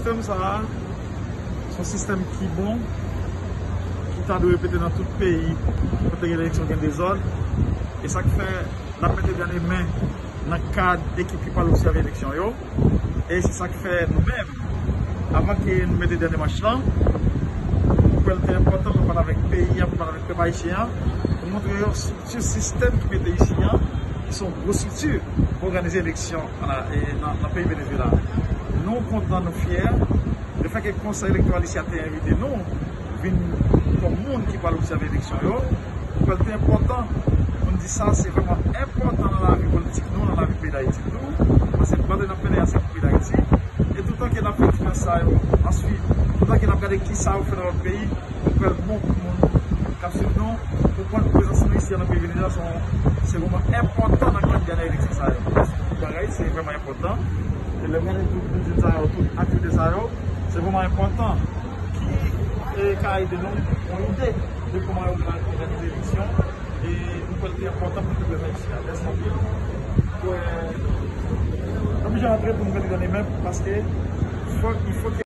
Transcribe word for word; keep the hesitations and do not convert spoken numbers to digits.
Sistèm sa a, se yon sistèm ki bon, ki ta dwe repete nan tout peyi kote gen eleksyon, gen dezòd. E sa k fè n ap mete dènye men nan kad ekip ki pral obsève eleksyon yo. E se sa k fè nou menm, avan ke nou mete dènye manch lan, nou kwè l te enpòtan pou pale avèk peyi a, pou pale avèk pèp ayisyen an, pou montre yo estrikti sistèm ki mete isi a, ki se yon gwo estrikti pou òganize eleksyon nan, e nan, nan peyi Venezuela. Nou kontan, nou fyè. Lefètke Konsèy Elektoral isi a te envite nou vin kòm moun ki pral obsève eleksyon yo, nou kwè l te enpòtan pou n di sa, se vrèman enpòtan nan lavi politik nou, nan lavi peyi Dayiti tou, paske batay n ap mennen a se pou peyi Dayiti. E toutan ke n ap fè diferans sa yo, answit, toutan ke n ap gade ki sa yo fè nan lòt peyi, nou kwè l bon pou moun k ap swiv nou, pou konn prezans nou isi a nan peyi Venezuela, se yon, se yon moman enpòtan nan kad dènye eleksyon sa yo. Tout bagay, se vrèman enpòtan. E lè m gade tout mitin sa yo, tout aktivite sa yo, se vrèman enpòtan ki, e, ka ede nou yon ide de kòman yo pral òganize eleksyon. E nou kwè l te enpòtan pou nou te prezan isi a. Mèsi anpil. Mwen oblije rantre pou nou mete dènye men, paske fòk, il faut que